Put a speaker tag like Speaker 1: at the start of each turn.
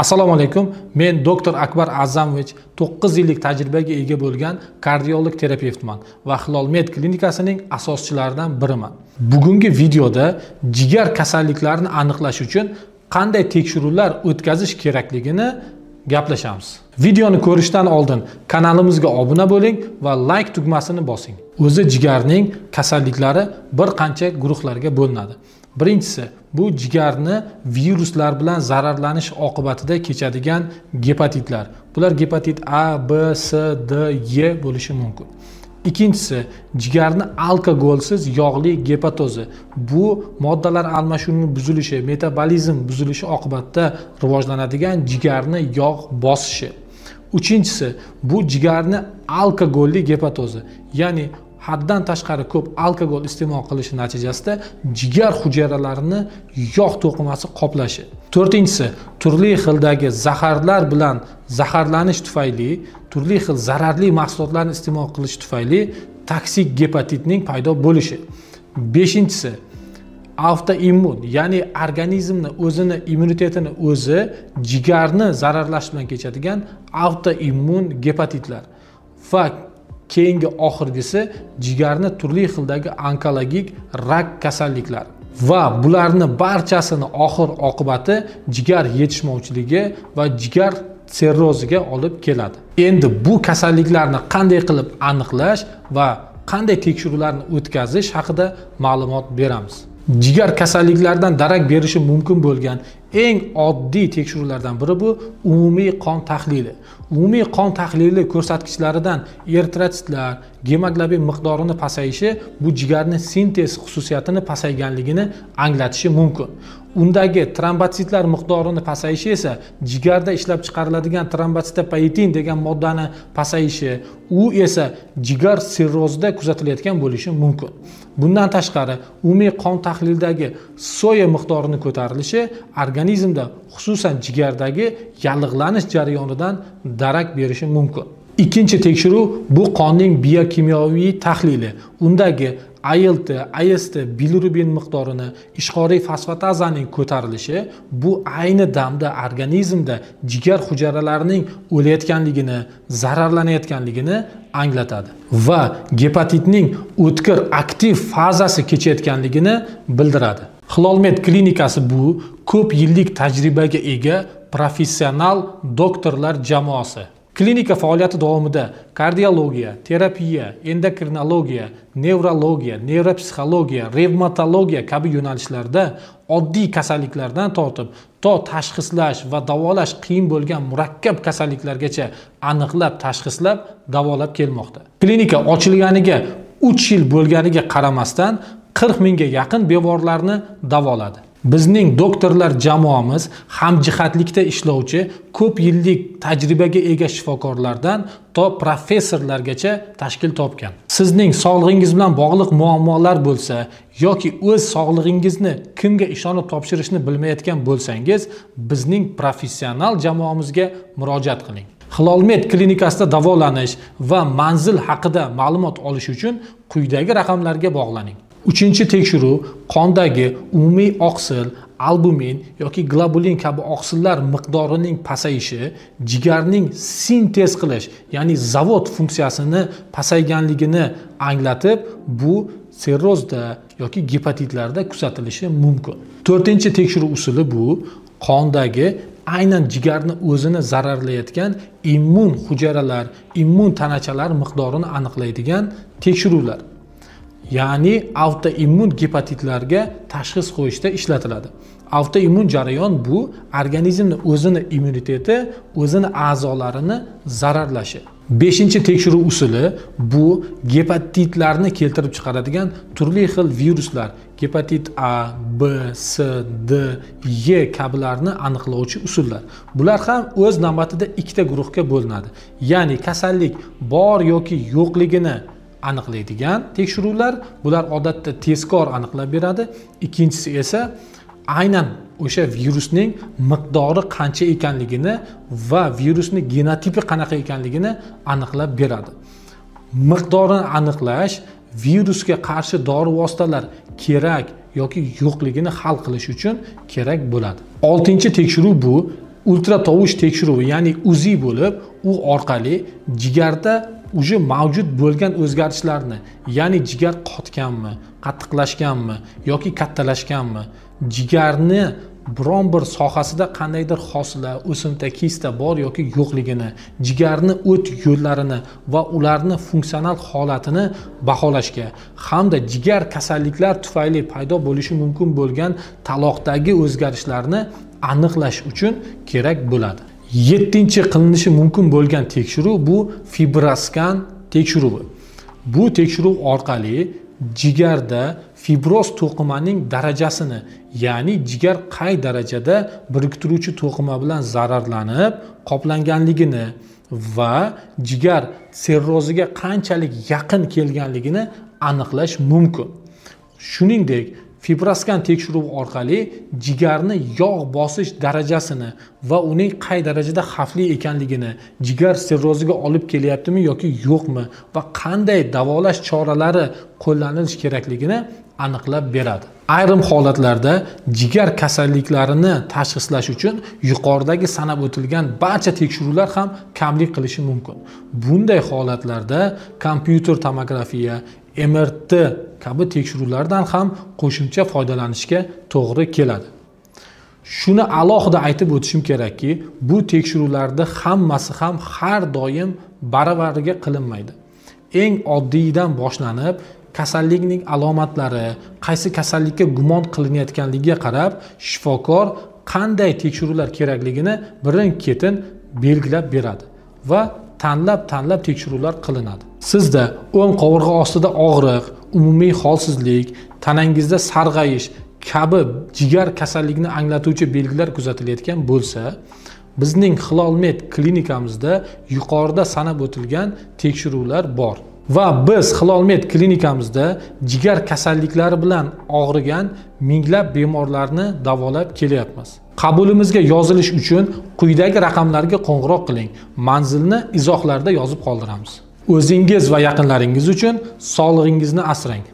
Speaker 1: Assalomu alaykum. Men doktor Akbar A'zamovich, 9 yillik tajribaga ega bo'lgan kardiolog terapevtman va Hilolmed klinikasining asoschilaridan biriman. Bugungi videoda jigar kasalliklarini aniqlash uchun qanday tekshiruvlar o'tkazish kerakligini gaplashamiz. Videoni ko'rishdan oldin kanalimizga obuna bo'ling va like tugmasini bosing. O'zi jigarning kasalliklari bir qancha guruhlarga bo'linadi. Birinchisi, bu jigarni viruslar bilan zararlanish oqibatida kechadigan gepatitlar. Bular gepatit A, B, C, D, E bo'lishi mumkin. Ikkinchisi, jigarni alkogolsiz yog'li gepatozi. Bu moddalar almashuvining buzilishi, metabolizm buzilishi oqibatida rivojlanadigan jigarni yog' bosishi. Uchinchisi, bu jigarni alkogolli gepatozi, ya'ni haddan tashqari ko'p alkogol iste'mol qilishi natijasida jigar hujayralarini yog' to'qimasi qoplashi. To'rtinchisi, turli xildagi zaharlar bilan zaharlanish tufayli, turli xil zararli mahsulotlarni iste'mol qilish tufayli toksik gepatitning paydo bo'lishi. Beshinchisi, avtoimmun, ya'ni organizmni o'zini immunitetini o'zi jigarni zararlash bilan kechadigan avtoimmun gepatitlar. Va keyingi oxirgisi jigarni turli xildagi onkologik rak kasalliklari. Va bularni barchasini oxir oqibati jigar yetishmovchiligi va jigar sirroziga olib keladi. Endi bu kasalliklarni qanday qilib aniqlash va qanday tekshiruvlarni o'tkazish haqida ma'lumot beramiz. Jigar kasalliklaridan darak berishi mumkin bo'lgan eng oddiy tekshiruvlardan biri bu umumiy qon tahlili. Umumiy qon tahlili ko'rsatkichlaridan eritrotsitlar, gemoglobin miqdorini pasayishi bu jigarni sintez xususiyatini pasayganligini anglatishi mumkin. Undagi trombotsitlar miqdorini pasayishi esa jigarda ishlab chiqariladigan trombotsitopoetin degan moddani pasayishi, u esa jigar sirrozida kuzatilayotgan bo'lishi mumkin. Bundan tashqari, umumiy qon tahlilidagi soya miqdorini ko'tarilishi organizmda, xususan jigardagi yallig'lanish jarayonidan darak berishi mumkin. Ikkinchi tekshiruv bu qonning biokimyoviy tahlili. Undagi ALT, AST, bilirubin miqdorini, ishqoriy fosfatazaning ko'tarilishi bu ayni damda organizmda jigar hujayralarining o'layotganligini, zararlanayotganligini anglatadi va gepatitning o'tkir aktiv fazasi kechayotganligini bildiradi. Hilolmed klinikasi bu ko'p yillik tajribaga ega professional doktorlar jamoasi. Klinika faoliyati davomida kardiologiya, terapiya, endokrinologiya, nevrologiya, nevropsixologiya, revmatologiya kabi yo'nalishlarda oddiy kasalliklardan tortib to tashxislash va davolash qiyin bo'lgan murakkab kasalliklargacha aniqlab, tashxislab, davolab kelmoqda. Klinika ochilganiga 3 yil bo'lganiga qaramasdan 40 mingga yaqin bemorlarni davoladi. Bizning doktorlar jamoamiz hamjihatlikda ishlovchi ko'p yillik tajribaga ega shifokorlardan to professorlargacha tashkil topgan. Sizning sog'lig'ingiz bilan bog'liq muammolar bo'lsa yoki o'z sog'lig'ingizni kimga ishonib topshirishni bilmayotgan bo'lsangiz, bizning professional jamoamizga murojaat qiling. Hilolmed klinikasida davolanish va manzil haqida ma'lumot olish uchun quyidagi raqamlarga bog'laning. Uchinchi tekshiruv qondagi umumiy oqsil, albumin yoki globulin kabi oqsillar miqdorining pasayishi jigarning sintez qilish, ya'ni zavod funksiyasini pasayganligini anglatib, bu sirrozda yoki gepatitlarda kuzatilishi mumkin. To'rtinchi tekshiruv usuli bu qondagi aynan jigarni o'zini zararlayotgan immun hujayralar, immun tanachalar miqdorini aniqlaydigan tekshiruvlar. Ya'ni avtoimmun gepatitlarga tashxis qo'yishda ishlatiladi. Avtoimmun jarayon bu organizmni o'zini immuniteti, o'zini a'zolarini zararlashi. Beshinchi tekshiruv usuli bu gepatitlarni keltirib chiqaradigan turli xil viruslar, gepatit A, B, C, D, E kabilarni aniqlovchi usullar. Bular ham o'z navbatida ikkita guruhga bo'linadi. Ya'ni kasallik bor yoki yo'qligini aniqlaydigan tekshiruvlar, bular odatda tezkor aniqlab beradi. Ikkinchisi esa aynan o'sha virusning miqdori qancha ekanligini va virusning genotipi qanaqa ekanligini aniqlab beradi. Miqdorini aniqlash virusga qarshi dori vositalar kerak yoki yo'qligini hal qilish uchun kerak bo'ladi. 6-tekshiruv bu ultra tovush tekshiruvi, ya'ni UZI bo'lib, u orqali jigarda уже mavjud bo'lgan o'zgarishlarni, ya'ni jigar qotganmi, qattiqlashganmi yoki kattalashganmi, jigarni biron bir sohasida qandaydir hosila, o'simta, kista bor yoki yo'qligini, jigarni o't yo'llarini va ularni funksional holatini baholashga hamda jigar kasalliklar tufayli paydo bo'lishi mumkin bo'lgan taloqdagi o'zgarishlarni aniqlash uchun kerak bo'ladi. 7-chi qilinishi mumkin bo'lgan tekshiruv bu fibroskan tekshiruvi. Bu tekshiruv orqali jigarda fibroz to'qimaning darajasini, ya'ni jigar qay darajada biriktiruvchi to'qima bilan zararlanib qoplanganligini va jigar sirroziga qanchalik yaqin kelganligini aniqlash mumkin. Shuningdek, fibroskan tekshiruvi orqali jigarni yog' bosish darajasini va uning qay darajada xavfli ekanligini, jigar sirroziga olib kelyaptimi yoki yo'qmi va qanday davolash choralari qo'llanilishi kerakligini aniqlab beradi. Ayrim holatlarda jigar kasalliklarini tashxislash uchun yuqoridagi sanab o'tilgan barcha tekshiruvlar ham kamlik qilishi mumkin. Bunday holatlarda kompyuter tomografiya, MRT kabi tekshiruvlardan ham qo'shimcha foydalanishga to'g'ri keladi. Shuni alohida aytib o'tishim kerakki, bu tekshiruvlarda hammasi ham har doim baravariga qilinmaydi. Eng oddiydan boshlanib, kasallikning alomatlari, qaysi kasallikka gumon qilinayotganligiga qarab shifokor qanday tekshiruvlar kerakligini birin-ketin belgilab beradi va tanlab-tanlab tekshiruvlar qilinadi. Sizda o'ng qovurg'a ostida og'riq, umumiy holsizlik, tanangizda sarg'ayish kabi jigar kasalligini anglatuvchi belgilar kuzatilayotgan bo'lsa, bizning Hilolmed klinikamizda yuqorida sanab o'tilgan tekshiruvlar bor. Va biz Hilolmed klinikamizda jigar kasalliklari bilan og'rigan minglab bemorlarni davolab kelyapmiz. Qabulimizga yozilish uchun quyidagi raqamlarga qo'ng'iroq qiling. Manzilni izohlarda yozib qoldiramiz. O'zingiz va yaqinlaringiz uchun sog'lig'ingizni asrang.